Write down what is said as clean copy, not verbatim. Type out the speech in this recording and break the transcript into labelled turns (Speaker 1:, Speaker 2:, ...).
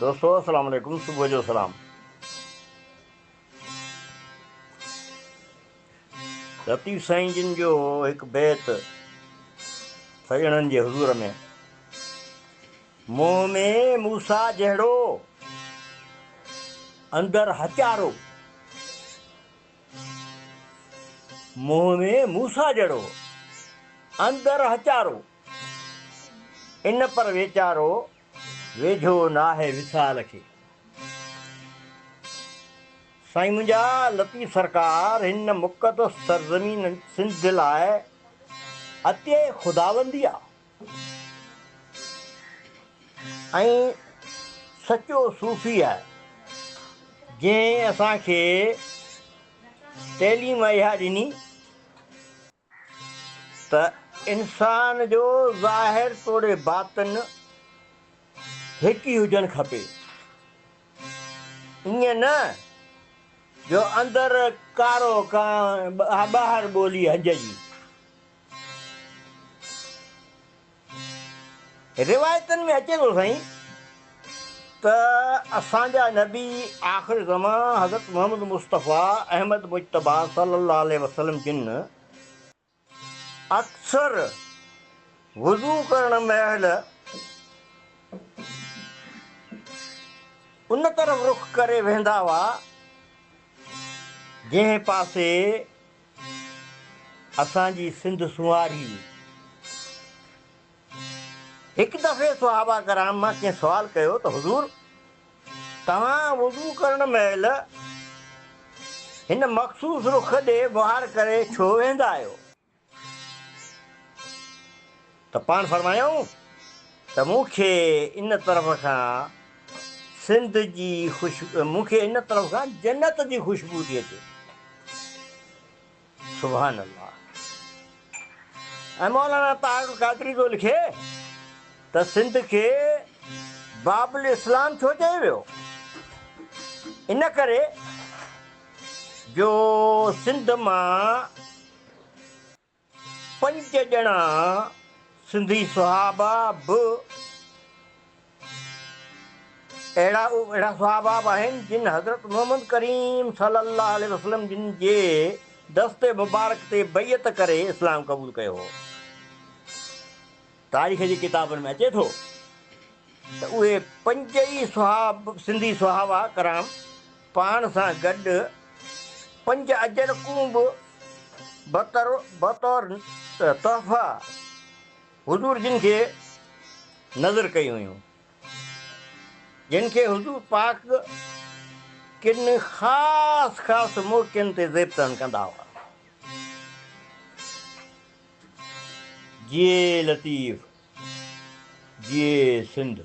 Speaker 1: دوستو السلام عليڪم صبح جو سلام. لطيف سائين جن جو هڪ بيت سڄڻن جي حضور ۾، منهن ۾ موسيٰ جهڙو اندر هچارو، منهن ۾ موسيٰ جهڙو اندر هچارو، ان پر ويچارو ويجهو ناهي وصال کي. سائين منهنجا لطيف سرڪار هن مقدس سرزمين سنڌ لاء عطيه خداوندي آ ۽ سچو صوفي آهي جنهن اسان کي تعليم اها ڏني ته انسان جو ظاهر توڙي باطن هڪ ئي هجڻ کپي. ائين نه جو اندر ڪارو ڪانء ٻاهر ٻولي هنج جي. روايتن ۾ اچي ٿو سائين ته اسان جا نبي آخر زمان حضرت محمد مصطفيٰ احمد مجتبيٰ صلي الله عليه وسلم جن اڪثر وضو ڪرڻ مهل ان طرف رخ ڪري ويهندا هئا جنهن پاسي اسان جي سنڌ سنواري هئي. هڪ دفعي صحابه ڪرام مان ڪنهن سوال ڪيو ته حضور! توهان وضو ڪرڻ مهل هن مخصوص رخ ڏي مهاڙ ڪري ڇو ويهندا آهيو؟ ته پاڻ فرمايائون ته مون کي ان طرف کان سنڌ جي خوش مون کي ان طرف کان جنت جي خوشبو ٿي اچي. سبحان الله. ۽ مولانا طاهر القادري ٿو لکي ته سنڌ کي باب الاسلام ڇو چيو ويو؟ ان ڪري جو سنڌ مان پنج ڄڻا سنڌي صحابه به اهڙا اهڙا صحابه به آهن جن حضرت محمد ڪريم صلي الله عليه وسلم جن جي دست مبارڪ تي بيعت ڪري اسلام قبول ڪيو هو. تاريخ جي ڪتابن ۾ اچي ٿو ته اهي پنج ئي سنڌي صحابه ڪرام پاڻ سان گڏ پنج اجرڪون به بطور تحفه حضور جن کي نذر ڪيون هيون، جن کي حضور پاڪ ڪن خاص خاص موقعن تي زيب تهن ڪندا هئا. جيئي لطيف، جيئي سنڌ.